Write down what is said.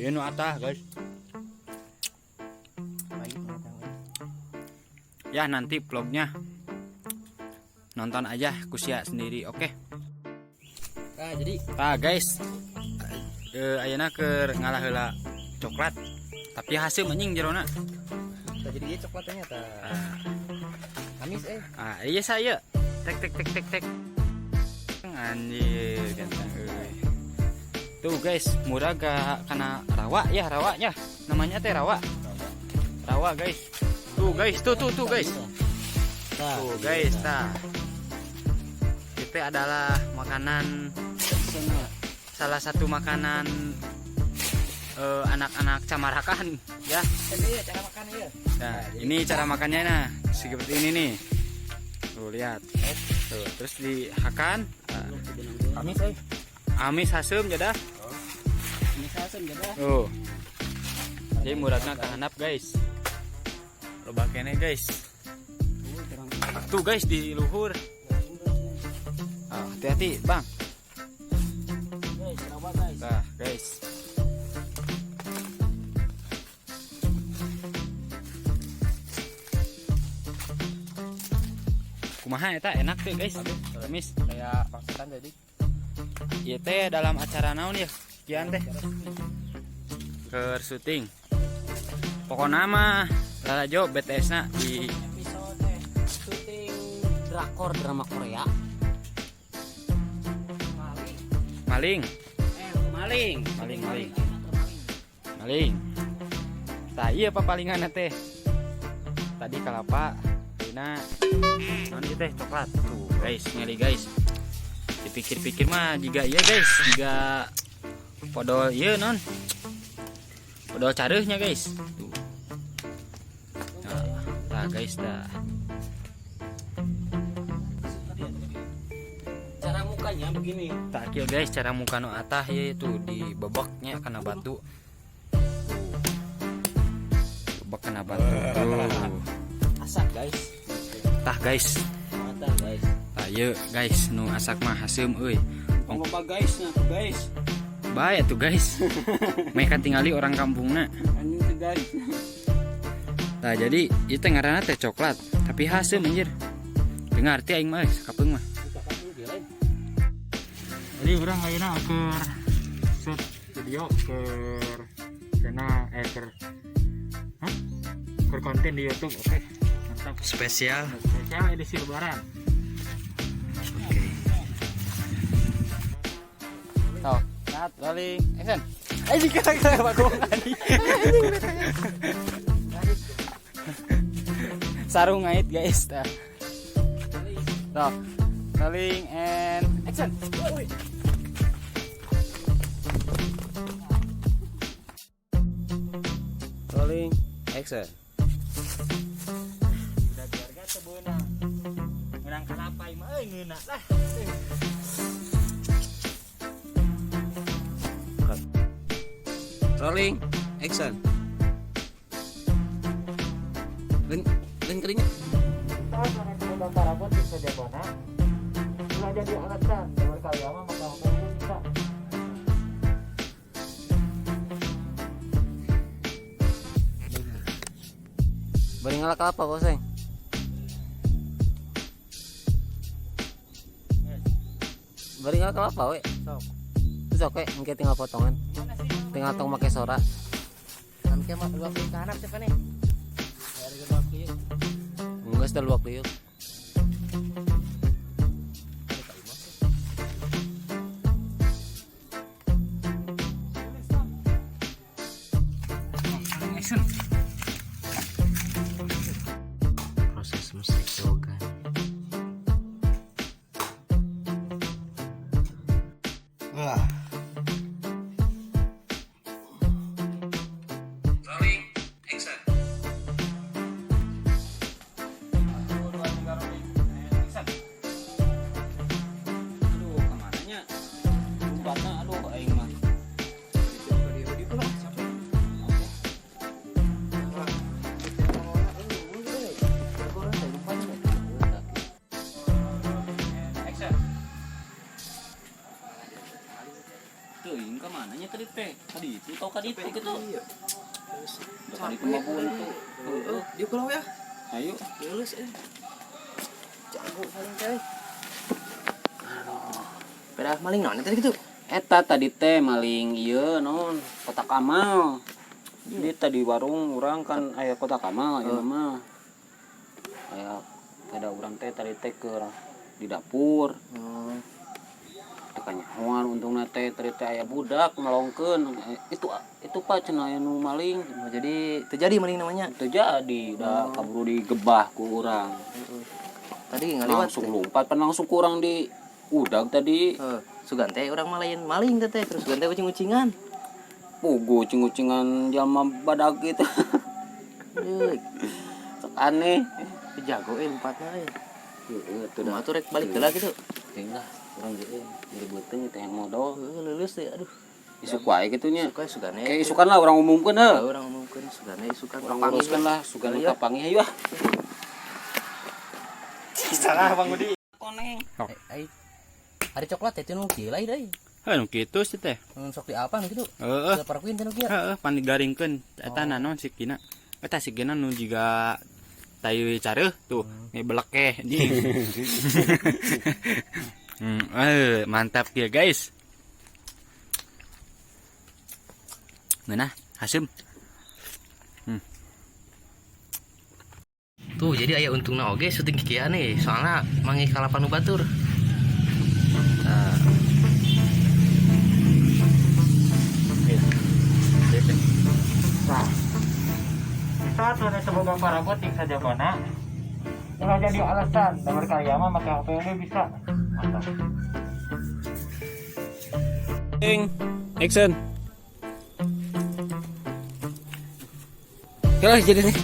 Ieu nu atah, guys. Ya, nanti vlognya nonton aja kusia sendiri, oke? Nah, jadi Nah, guys. Ayeuna keur ngalah heula coklat. Tapi haseum anjing jerona. Tah, jadi ieu coklatnya tah. Ah, Amis eh. ah, iya saya. Tek tek tek tek tek. Anjir, ganteng euy. Tuh guys, murah gak karena rawa ya, rawanya. Namanya teh rawa. Rawa, guys. Tuh guys, tuh tuh tuh guys. Tah, Tuh guys, tah. Itu adalah makanan, salah satu makanan anak-anak Camarakan ya. Ini ya cara makan ya. Nah, ini cara makannya, nah, seperti ini nih. Tuh lihat. Tuh, terus dihakan. Nah, Amis eh. Amis haseum jadah. Amis haseum jadah. Tuh. Jadi muragna kahandap, guys. Loba keneh, guys. Tuh guys, di luhur. Ah, hati-hati, Bang. Guys, rawa guys. Nah, guys. Kumaha eta, enak tuh guys. Amis. Kayak pangsitan jadi. Ieu teh dalam acara naon ya? Kian teh. Keur syuting. Pokokna mah lalajo BTS na di Episode syuting drakor, drama Korea. Maling. Maling, Eh, maling. Maling, maling. Maling. Tah iya papalingan teh. Tadi kelapa, dina naon ieu teh, coklat. Tuh guys, ngeli guys. Dipikir-pikir mah jiga iya guys, jiga podol iya non. Podol careuhnya guys. Tuh. Nah, tah guys dah. Cara mukanya begini. Tah kieu guys cara muka nu atah ya, itu dibebeknya kena batu. Tuh. Bebek kena batu. Tuh. Asak guys. Tah guys. Mata guys. Tah ieu guys nu asak mah haseum euy. Ngomong guys, nah tuh guys. Bae tuh guys. Mereka tingali orang kampungna. Anjing tuh guys. Nah, jadi ieu teh ngaranna teh coklat, tapi haseum anjir. Teu ngarti aing mah kapeung mah. Jadi urang ayeuna keur shoot video keur kena keur, hah? Keur konten di YouTube, oke. Mantap. Spesial. Spesial edisi lebaran. Oke. Tuh, saat rolling, action. Eh, jika kita bagongan. Sarung ngait guys, dah. Tuh, rolling and action. Rolling action. Udah keluarga sebeuna. Menang kalapa mah euy ngeuna lah. Rolling action. Lin lin keringnya. Kita parabot bisa jabona. Ulah jadi alasan, berkali mah maka bisa. Bari ngalak apa boseng? Bari ngalak apa we? Sok. Sok we, engke tinggal potongan. Tinggal tong make sora. Kan mah luak liuk kahanap siapa nih? Ada luak liuk. Enggak sudah luak liuk. Action. Proses musik yoga. Wah. Rolling action. 1, 2, 3, rolling and action. Aduh, kamarnya. Lumbatna aduh aing mah. Oke. Tadi itu tau ka ditu gitu. Iya. Udah kali itu mah buntu. Heeh, dia kalau ya. Ayo. Lulus eh. Jago paling teh. Pada maling naon tadi gitu? Eta tadi teh maling ieu non kotak amal. Jadi tadi warung urang kan aya kotak amal ieu mah. Aya pada urang teh tadi teh keur di dapur. Oh, Teu kanyahoan untungna teh tadi teh aya budak melongkeun. Itu Pak cenah aya nu maling. oh, jadi terjadi maling namanya. Teu jadi da kaburu digebah ku urang. Tadi ngaliwat. Langsung lompat pan langsung ku urang di udag tadi. Heeh, sugan teh urang mah lain maling teh teh terus sugan teh ucing-ucingan. Pugu ucing-ucingan jalma badag gitu. Euy, Sok aneh. jago eh lompatna euy. Heeh, tuh Kumaha tuh rek balik heula gitu. Teuing lah, urang ge euy, nyeri beuteung teh yang modal. Heeh, lulus teh aduh. Isuk wae kitu nya. Suka sugane. Kayak isukan lah urang umumkeun heuh. Urang umumkeun sugane isukan Urang kapanggih uruskeun lah, sugan Iya. kapanggih hayu ah. Salah Bang Budi. Koneng. Ai. Hari coklat teh nu kieu lain deui. Heuh, nu kitu sih teh. Nu sok di apa nu kitu? Heeh. Para kuin teh nu kieu. Heeh, pan digaringkeun eta naon sikina. Eta sikina nu jiga tai careuh tuh, ngebelekeh anjing. Mantap ya guys. Ngeunah, haseum. Tuh jadi aya untungna oge syuting kikian nih soalnya manggih kalapan nu batur. Nah, Saat mana semoga parabotik saja mana ulah jadi alasan dan berkarya mah pakai HP ini bisa. Mantap. Action. Oke lah jadi nih.